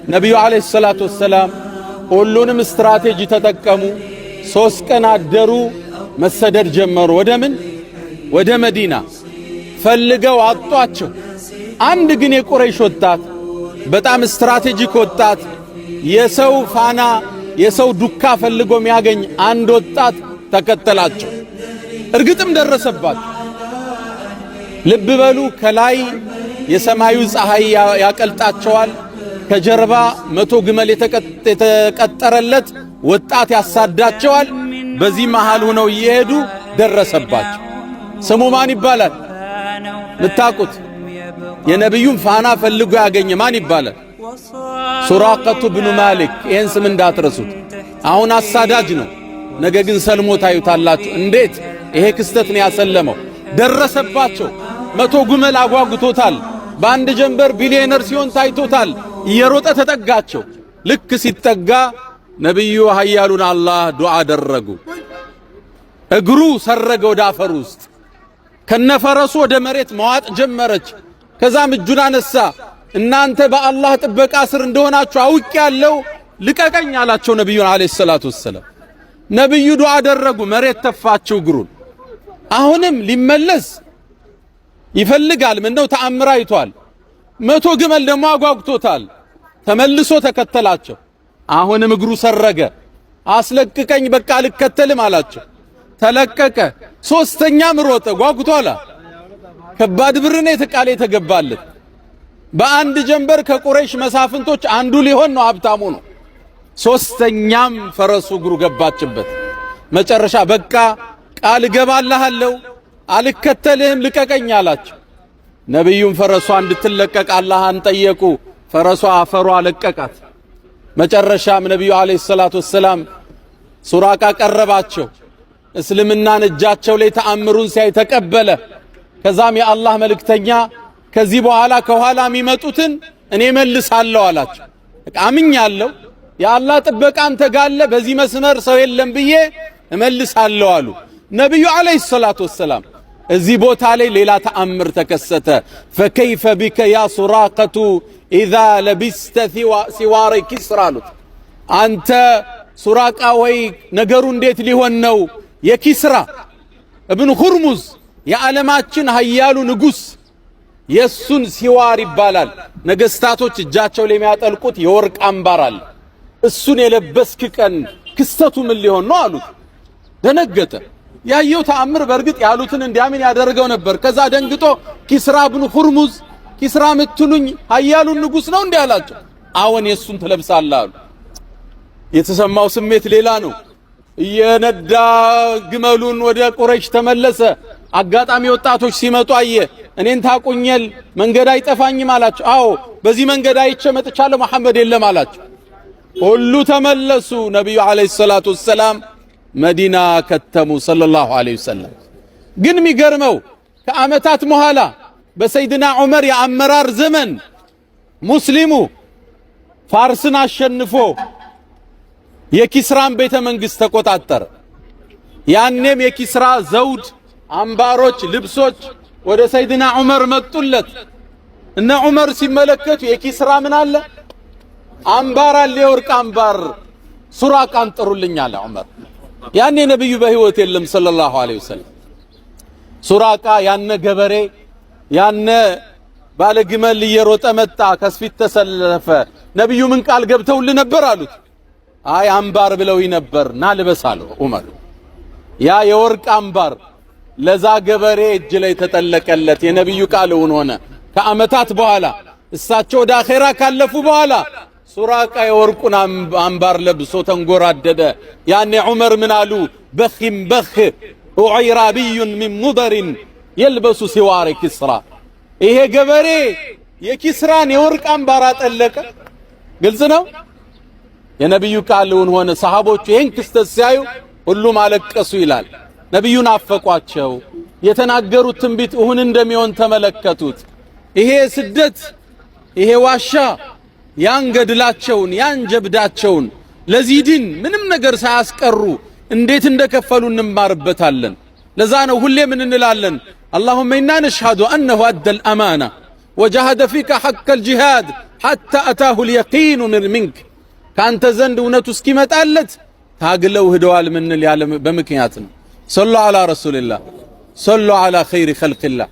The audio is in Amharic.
ነቢዩ عليه الصلاة والسلام ሁሉንም ስትራቴጂ ተጠቀሙ። 3 ቀን አደሩ፣ መሰደድ ጀመሩ። ወደ ምን? ወደ መዲና። ፈልገው አጧቸው። አንድ ግን የቁረይሽ ወጣት፣ በጣም strategic ወጣት፣ የሰው ፋና የሰው ዱካ ፈልጎ የሚያገኝ አንድ ወጣት ተከተላቸው። እርግጥም ደረሰባቸው። ልብ በሉ፣ ከላይ የሰማዩ ፀሐይ ያቀልጣቸዋል። ከጀርባ 100 ግመል የተቀጠረለት ወጣት ያሳዳቸዋል። በዚህ መሃል ሆነው እየሄዱ ደረሰባቸው። ስሙ ማን ይባላል? ምታቁት? የነቢዩን ፋና ፈልጎ ያገኘ ማን ይባላል? ሱራቀቱ ብኑ ማሊክ። ይህን ስም እንዳትረሱት። አሁን አሳዳጅ ነው፣ ነገ ግን ሰልሞ ታዩታላችሁ። እንዴት ይሄ ክስተት ነው ያሰለመው። ደረሰባቸው። 100 ግመል አጓጉቶታል። በአንድ ጀንበር ቢሊዮነር ሲሆን ታይቶታል። እየሮጠ ተጠጋቸው። ልክ ሲጠጋ ነቢዩ ኃያሉን አላህ ዱዓ አደረጉ። እግሩ ሰረገ ወደ አፈር ውስጥ፣ ከነፈረሱ ወደ መሬት መዋጥ ጀመረች። ከዛም እጁን አነሳ። እናንተ በአላህ ጥበቃ ስር እንደሆናችሁ አውቅ ያለው ልቀቀኝ አላቸው ነቢዩን عليه الصلاة والسلام። ነቢዩ ዱዓ አደረጉ። መሬት ተፋችው እግሩን። አሁንም ሊመለስ ይፈልጋል። ምነው ተአምር አይቷል። 100 ግመል ደግሞ አጓጉቶታል። ተመልሶ ተከተላቸው። አሁንም እግሩ ሰረገ። አስለቅቀኝ በቃ አልከተልም አላቸው። ተለቀቀ። ሶስተኛም ሮጠ። ጓጉቷላ። ከባድ ብር ነው የተቃለ የተገባለት። በአንድ ጀንበር ከቁረይሽ መሳፍንቶች አንዱ ሊሆን ነው፣ ሀብታሙ ነው። ሶስተኛም ፈረሱ እግሩ ገባችበት። መጨረሻ በቃ ቃል እገባልሃለሁ አልከተልህም ልቀቀኝ አላቸው። ነቢዩም ፈረሷ እንድትለቀቅ አላህን ጠየቁ። ፈረሷ አፈሯ ለቀቃት። መጨረሻም ነቢዩ عليه الصلاة والسلام ሱራቃ ቀረባቸው። እስልምናን እጃቸው ላይ ተአምሩን ሲያይ ተቀበለ። ከዛም የአላህ መልእክተኛ ከዚህ በኋላ ከኋላ የሚመጡትን እኔ መልሳለሁ አላቸው። አምኛለሁ፣ የአላህ ጥበቃ አንተ ጋር አለ፣ በዚህ መስመር ሰው የለም ብዬ እመልሳለሁ አሉ ነቢዩ عليه الصلاة والسلام። እዚህ ቦታ ላይ ሌላ ተአምር ተከሰተ። فكيف بك يا سراقة إذا لبست سوار كسرى አሉት። አንተ ሱራቃ ወይ ነገሩ እንዴት ሊሆን ነው? የኪስራ እብን ሁርሙዝ የዓለማችን ኃያሉ ንጉሥ የሱን سوار ይባላል። ነገስታቶች እጃቸው ላይ የሚያጠልቁት የወርቅ አምባር አለ። እሱን የለበስክ ቀን ክስተቱ ምን ሊሆን ነው አሉት። ደነገጠ። ያየው ተአምር በእርግጥ ያሉትን እንዲያምን ያደርገው ነበር። ከዛ ደንግጦ ኪስራ ብኑ ሁርሙዝ ኪስራ ምትሉኝ ኃያሉን ንጉሥ ነው እንዲህ አላቸው። አዎን የሱን ትለብሳለህ አሉ። የተሰማው ስሜት ሌላ ነው። እየነዳ ግመሉን ወደ ቁረይሽ ተመለሰ። አጋጣሚ ወጣቶች ሲመጡ አየ። እኔን ታቁኘል መንገድ አይጠፋኝም አላቸው። አዎ በዚህ መንገድ አይቼ መጥቻለሁ፣ መሐመድ የለም አላቸው። ሁሉ ተመለሱ። ነቢዩ عليه الصلاة والسلام መዲና ከተሙ صلى الله عليه وسلم። ግን የሚገርመው ከዓመታት በኋላ በሰይድና ዑመር የአመራር ዘመን ሙስሊሙ ፋርስን አሸንፎ የኪስራን ቤተ መንግሥት ተቆጣጠረ። ያኔም የኪስራ ዘውድ፣ አምባሮች፣ ልብሶች ወደ ሰይድና ዑመር መጡለት። እነ ዑመር ሲመለከቱ የኪስራ ምን አለ አምባር አለ፣ የወርቅ አምባር፣ ሱራቃን ጥሩልኝ አለ ዑመር። ያኔ ነብዩ በህይወት የለም صلى الله عليه وسلم። ሱራቃ ያነ ገበሬ ያነ ባለ ግመል እየሮጠ መጣ፣ ከስፊት ተሰለፈ። ነብዩ ምን ቃል ገብተውልህ ነበር አሉት። አይ አምባር ብለው ነበር፣ ና ልበስ አለው ዑመር። ያ የወርቅ አምባር ለዛ ገበሬ እጅ ላይ ተጠለቀለት። የነብዩ ቃል እውን ሆነ። ከዓመታት በኋላ እሳቸው ወደ አኼራ ካለፉ በኋላ ሱራቃ የወርቁን አምባር ለብሶ ተንጎራደደ። ያኔ ዑመር ምን አሉ? بخ بخ أعرابي من مضر يلبس سوار كسرى። ይሄ ገበሬ የኪስራን የወርቅ አምባር አጠለቀ። ግልጽ ነው። የነቢዩ ቃል እውን ሆነ። ሰሃቦቹ ይህን ክስተት ሲያዩ ሁሉም አለቀሱ ይላል። ነቢዩን አፈቋቸው። የተናገሩት ትንቢት እውን እንደሚሆን ተመለከቱት። ይሄ ስደት ይሄ ዋሻ ያን ገድላቸውን ያን ጀብዳቸውን ለዚህ ዲን ምንም ነገር ሳያስቀሩ እንዴት እንደከፈሉ እንማርበታለን። ለዛ ነው ሁሌ ምን እንላለን? اللهم إنا نشهد أنه أدى الأمانة وجاهد فيك حق الجهاد حتى أتاه اليقين منك ከአንተ ዘንድ እውነቱ እስኪመጣለት ታግለው ሂደዋል ምንል ያለ በምክንያት ነው። صلوا على رسول الله، صلوا على خير خلق الله።